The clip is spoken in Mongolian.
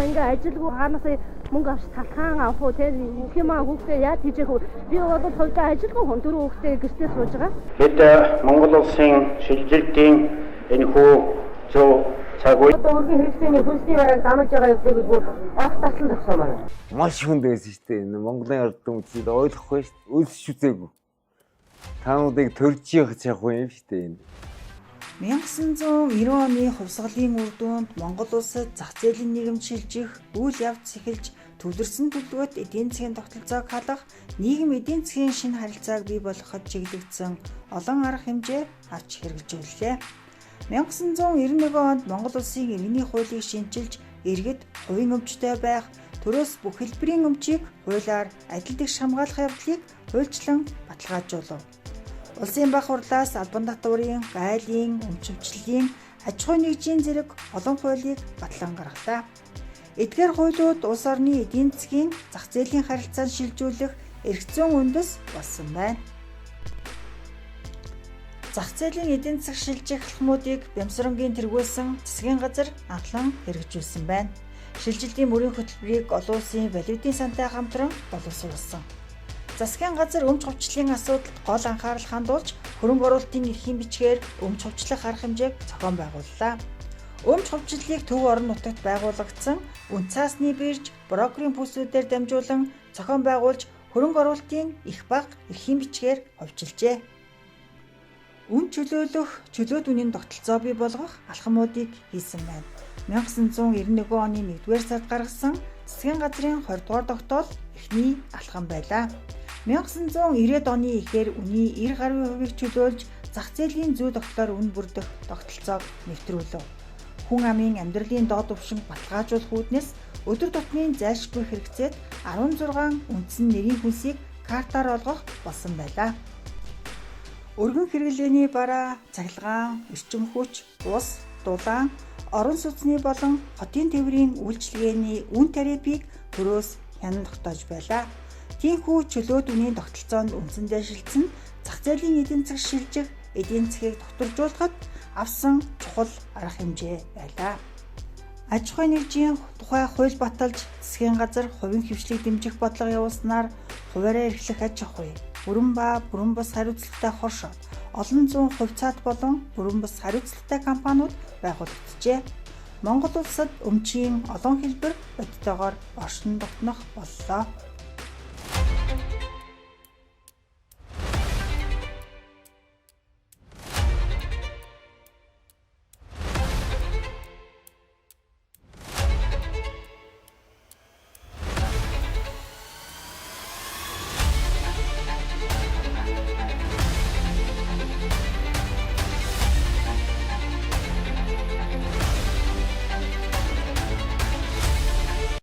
Одоо ингээ ажилгүй хаанаас мөнгө авч талхаан авах уу те, юм аа, хүүхдээ яаж хийжэх вэ? Би бол хувьдаа ажилгүй хүн, дөрөв хүүхдээ гэртээ сууж байгаа. Бид Монгол улсын шилжилтийн энэхүү зөв цаг үе Одоо өргөн хэрэгцээний хөлсний барааг дамаж байгаа явдлыг бүр огт таслан зогсоомоор. Маш хүнд байсан шүү дээ. Энэ Монголын ард түмэд ойлгохгүй шүү дээ. Өлсч үзээгүй. Та нарыг төрж явах чахгүй юм шүү дээ энэ. 1990 оны хувьсгалын үр дүнд Монгол улсад зах зээлийн нийгэмд шилжих, үйл явц эхэлж, төвлөрсөн төлөвлөгөөт эдийн засгийн тогтолцоог халах, нийгэм эдийн засгийн шинэ харилцааг бий болгоход чиглэгдсэн олон арга хэмжээ авч хэрэгжүүллээ. 1991 онд Монгол улсын иргэний хуулийг шинчилж, иргэд хувийн өмчтэй байх, төрөөс бүх хэлбэрийн өмчийг хуулиар адил тэгш хамгаалах явдлыг хуульчлан баталгаажуулав. Улсын бага хурлаас албан татварын, гайлын, өмчөвчлөлийн, аж ахуйн нэгжийн зэрэг олон хуулийг батлан гаргалаа. Эдгээр хуулиуд улс орны эдийн засгийн зах зээлийн харилцаанд шилжүүлэх эрх зүйн үндэс болсон байна. Зах зээлийн эдийн засаг шилжих алхмуудыг Бямсрангийн тэргүүлсэн засгийн газар анхлан хэрэгжүүлсэн байна. Шилжилтийн мөрийн хөтөлбөрийг олон улсын валютын сантай хамтран боловсруулсан. Засгийн газар өмч хувьчлалын асуудалд гол анхаарал хандуулж, хөрөнгө оруулалтын эрхийн бичгээр өмч хувьчлах арга хэмжээг зохион байгууллаа. Өмч хувьчлалыг төв орон нутагт байгуулагдсан үн цаасны бирж, брокерийн бүсүүдээр дамжуулан зохион байгуулж, хөрөнгө оруулалтын их бага эрхийн бичгээр хувьчилжээ. Үн чөлөөлөх, чөлөөт үнийн тогтолцоо бий болгох алхмуудыг хийсэн байна. 1991 оны 1-р сард гаргасан засгийн газрын 20 дугаар тогтоол эхний алхам байлаа. 1990-ад оны эхээр үнийн 90 гаруй хувийг чөлөөлж, зах зээлийн зүй тогтлоор үн бүрдэх тогтолцоог нэвтрүүлв. Хүн амын амьдралын доод түвшинг баталгаажуулах үүднээс өдөр тутмын зайлшгүй хэрэгцээд 16 үндсэн нэрийн хүнсийг картаар олгох болсон байлаа. Өргөн хэрэглээний бараа, цахилгаан, эрчим хүч, ус, дулаан, орон сууцны болон хотын тээврийн үйлчилгээний үн тарифыг төрөөс хянан тогтоож байлаа. Тиймээс чөлөөт үнийн тогтолцоонд үндсэндээ шилжсэн зах зээлийн эдийн засаг шилжих, эдийн засгийг докторжуулахад авсан чухал арга хэмжээ байлаа. Аж ахуйн нэгжийн тухай хууль баталж, засгийн газар хувийн хэвшлийг дэмжих бодлого явуулснаар хувиараа эрхлэх аж ахуй, бүрэн ба бүрэн бус хариуцлагатай хоршоод олон зуун хувьцаат болон бүрэн бус хариуцлагатай компаниуд байгуулагджээ. Монгол улсад өмчийн олон хэлбэр бодитойгоор оршин тогтнох боллоо.